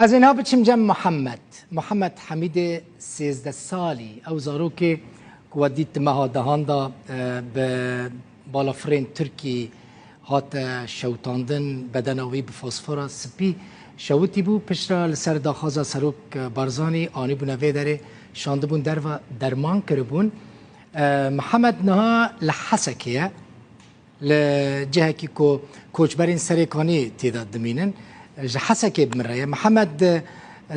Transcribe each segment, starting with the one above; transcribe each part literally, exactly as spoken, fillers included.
Ez ê niha biçim cem Muhammed. Muhammed Hemîdê sêzdeh salî, ew zarokê ku we dît di meha dehan de, e, bi balafirên Tirkî hate şewitandin, bedena wî bi fosfora spî şewitî bû. Piştre li ser daxwaza Serok Barzanî anîbûne vê derê, şandibûn derve, derman kiribûn. E, Mihemed niha li Hesekê ye, li cihekî ku koçberên Serêkanî tê de dimînin. Ji Hesekê bi min re ye. Mihemed,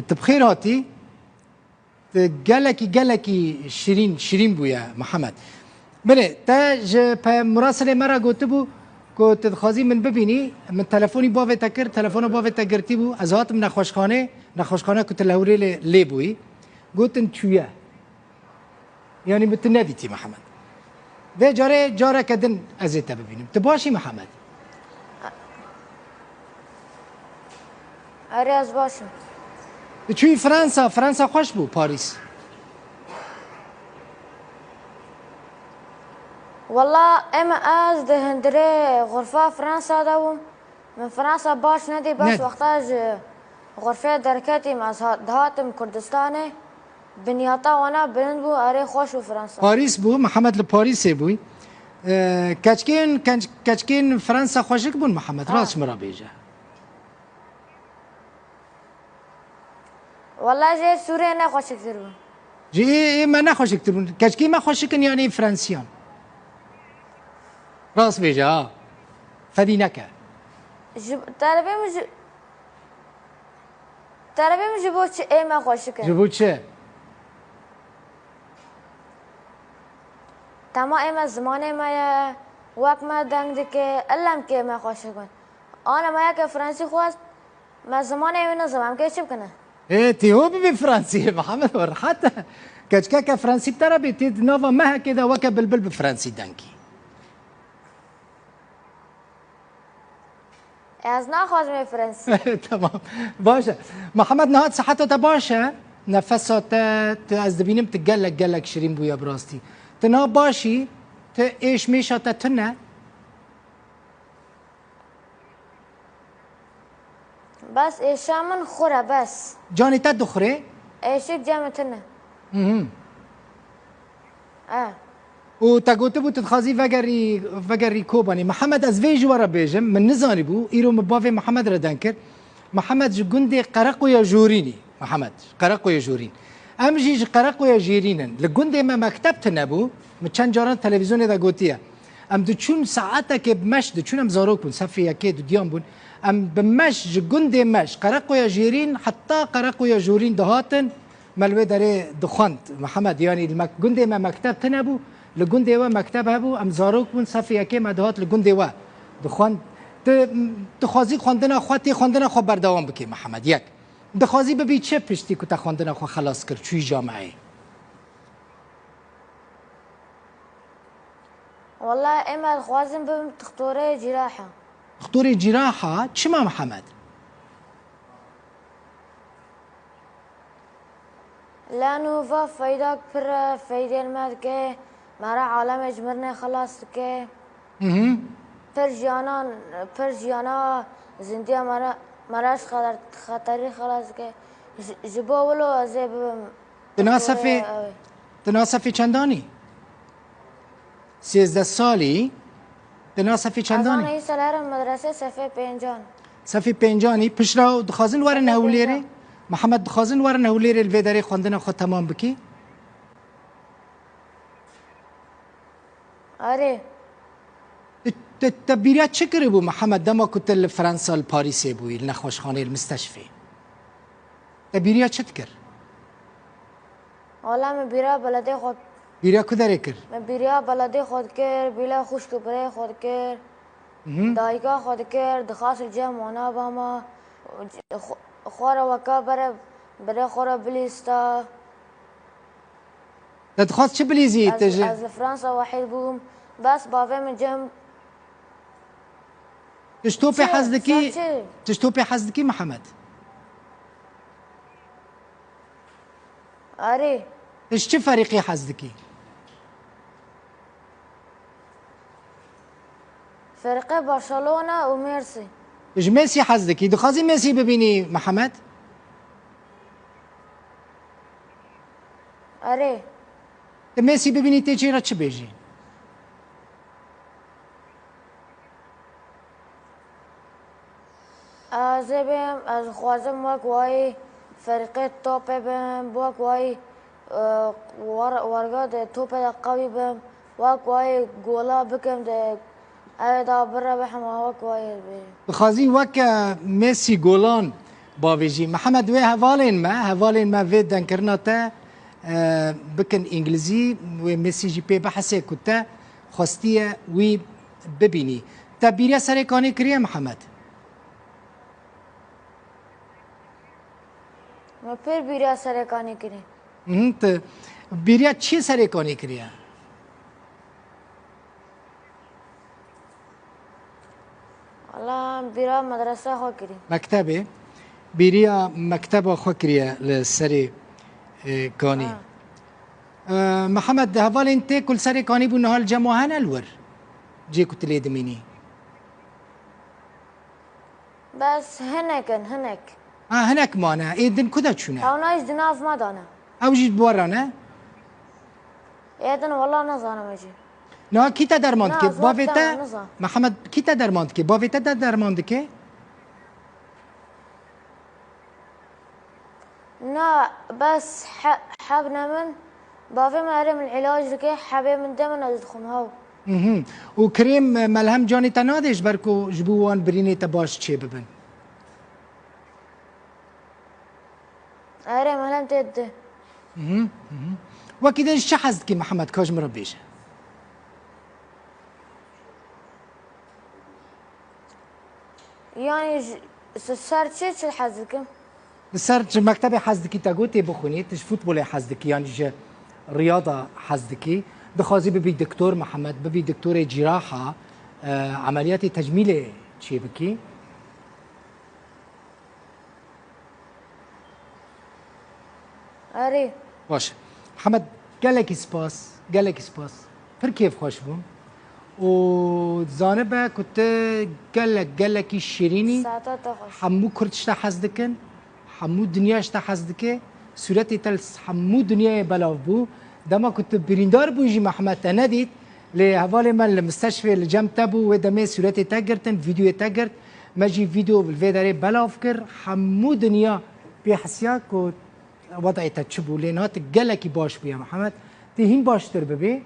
tu bi xêr hatî. Tu gelekî, gelekî şirîn, şirîn bûye Mihemed. Belê, te ji pe-, murasilê me re gotibû ku tu dixwazî min bibînî. Min telefonî bavê te kir, telefona bavê te girtî bû. Ez hatim nexweşxanê, nexweşxane ku tu li Hewlêrê lê bûyî. Gotin çûye. Yanî min tu nedîtî Mihemed. Vê carê careke din ez ê te bibînim. Tu baş î Mihemed? Erê, ez baş im. Tu çûyî Fransa, Fransa xweş bû, Parîs? Wela, em ez di hundirê xurfa Fransa de bûm. Min Fransa baş nedî, bes Ne- wexta ji xurfê derketîm, ez ha-, dihatim Kurdistanê. Binyata wana bilind bû, erê xweş bû Fransa. Parîs bû, Mihemed li Parîsê bû. Ee, keçkên, kenc-, keçkên Fransa xweşik bûn Mihemed, Ha. rast ji min re bêje. Wela jê Sûriyê ne xweşiktir bûn. Ji ê, ê me ne xweşiktir bûn. Keçkê me xweşik in yanî Fransiyan? Rast bêje ha. Fedî neke. Ji, te re bêm ji, te re bêm ji bo çi ê me xweşik in? Ji bo çi? Tema ê me zimanê me ye, wek me deng dike, ilem kê me xweşik in. Ana me yeke Fransî xwest, me zimanê wî nizam, em kê çi bikine? Ê, tê ho bibê Fransî, Mihemed, we rehet e. Keçikeke Fransî bi te re bê, tê di nava mehekê de weke bilbil bi Fransî dengî. Ez naxwazim ê Fransî. Tamam. Baş e. Mihemed, niha siheta te baş e? Nefesa te, tu, ez dibînim tu gelek, gelek şirîn bûye bi rastî. Tu niha baş î, tu êş mêşa te tune? Bes êşa min xure, bes. Canê te dixure? Êşik cem min tune. Mhm. E. Û te gotibû tu dixwazî vegerî, vegerî Kobanê. Mihemed, ez vê ji we re bêjim, min nizanîbû, îro min bavê Mihemed re deng kir. Mihemed ji gundê Qereqoya Jorînî. Mihemed, Qereqoya Jorîn. Em jî ji Qereqoya Jêrîn in. Li gundê me mekteb tune bû. Min çend caran televîzyonê de gotiye. Em diçûn saetekê bi meş diçûn, em zarok bûn, sefê yekê dudiyan bûn. Em bi meş ji gundê me, ji Qereqoya Jêrîn heta Qereqoya Jorîn dihatin, me li wê derê dixwend. Mihemed, yanî li mek-, gundê me mekteb tune bû, li gundê we mekteb hebû, em zarok bûn, sefê yekê me dihat li gundê we dixwend. Tu, tu dixwazî xwendina xwe, tê xwendina xwe berdewam bikî, Mihemed, yek. Dixwazî bibî çi piştî ku te xwendina xwe xelas kir, çûyî cameyê? Wela, ê me dixwazim bibim dixtorê cîraha. Dixtorê cîraha? Çima, Mihemed? Lano va feyda pir e, feydên me dike, me re alemê ji mirinê xelas dike. Mhm. Pir jiyana, pir jiyana zindiya me re, me re ji xeter-, xeterî xelas dike. Ji, ji bo wilo ez ê bibim. Di na sefê, ew ê. Di na sefê çendanî? Sêzdeh salî. Di na sefê çendanî? Ez ana îsal herim medrese sefê pêncan. Sefê pêncanî. Pişra dixwazin werin Hewlêrê? Mihemed, dixwazin werin Hewlêrê li vê derê xwendina xwe temam bikî? Erê. Te, te, te bîriya çi kiribû Mihemed, dema ku tu li Fransa, li Parîsê bûyî, li nexweşxaneyê, li misteşfê? Te bîriya çi dikir? Wala min bîra beledê xwe. Bîriya ku derê kir? Min bîriya beledê xwe dikir, bîriya xwişk û birê xwe dikir. Mhm. Dayika xwe dikir, dixwast li cem wana bama. Xwe, xwe re weka bere, birê xwe re bilîsta. Te dixwest çi bilîzî? Ez, te ji ez li Fransa wehîd bûm. Bes bavê min cem. Tu ji topê Çi? hez dikî? Ser çi? Tu ji topê hez dikî, Mihemed? Erê. Tu ji çi ferîqê hez dikî? Ferîqê Barcelona û Messi. Tu ji Messi hez dikî? Dixwazî Messi bibînî, Mihemed? Erê. Tu Mesî bibînî tê çê re çi bêjî? Ez ê bêm, ez dixwazim wek wayî ferîqê topê bim, wek wayî, e, wer-, werga de topê de qewî bim, wek wayî gola bikim de ew ê da bireve hema wek wayî bêjim. Dixwazî weke Mesî golan bavêjî. Mihemed, wê hevalên me, hevalên me vê dengkirina te, e, bikin îngilîzî, wê Mesî jî pê bihese ku te xwestiye wî bibînî. Te bîriya serê kanê kiriye Mihemed? Me pir bîriya serê kanê kiriye. Mhm, tu bîriya çi serê kanê kiriye? Wala bîra medresa xwe kirî. Mektebê. Bîriya mekteba xwe kiriye li serê, e, kanî. Ha. E, Mihemed, hevalên tê ku li serê kanî bû niha li cem we hene li wir? Cê ku tu lê dimînî? Bes hinek in, hinek. Ha, hinek mane. Ê din ku de çûne? Hewna jî di nav me de ne. Ew jî bi we re ne? Ê din wela nizanim jî. Na, kî te derman dike? Bavê te? Mihemed, kî te derman dike? Bavê te de derman dike? Na, bes he-, heb ne min, bavê min erê min îlac dike, hebê min de min ez dixwim hew. Mhm. Û krêm, e, melhem canê te nadê ji ber ku ji bo wan birînê te baş çêbibin? Erê, melhem tê dide. Mhm, mhm. Wekî din ji çi hez dikî Mihemed, ka ji min re bêje? Yanî ji, ji ser çi, çi hez dikim? Li ser ji mektebê hez dikî, te got tê bixwînî, tu ji futbolê hez dikî, yanî ji riyada hez dikî. Dixwazî bibî doktor Mihemed, bibî doktorê cîraha, e, emeliyatê tecmîlê çêbikî. Erê. Baş. Mihemed, gelekî spas, gelekî spas. Pir kêfxweş bûm. Û zanibe ku tu gelek, gelekî şirînî. Saeta te xweş. Hemû Kurd ji te hez dikin. Hemû dinya ji te hez dike. Sûretê te li s-, hemû dinyayê belav bû. Dema ku tu birîndar bû jî Mihemed te nedît. Lê hevalê me li misteşfê li cem te bû. Wê demê sûretê te girtin, vîdeoyê te girt. Me jî vîdeo li vê derê belav kir. Hemû dinya pê hesiya ku wedayê te çi bû, lê niha tu gelekî baş bûye Mihemed. Tê hîn baştir bibê,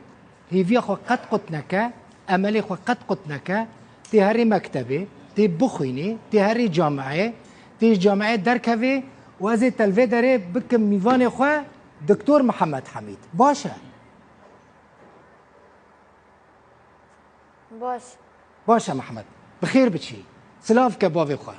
hêviya xwe qet qut neke, emelê xwe qet qut neke. Tê herê mektebê, tê bixwînê, tê herê camiyê, tê ji camiyê derkevê û ez ê te li vê derê bikim mîvanê xwe Doktor Mihemed Hemîd. Baş e? Baş. Baş e Mihemed. Bi xêr biçî. Silav ke bavê xwe.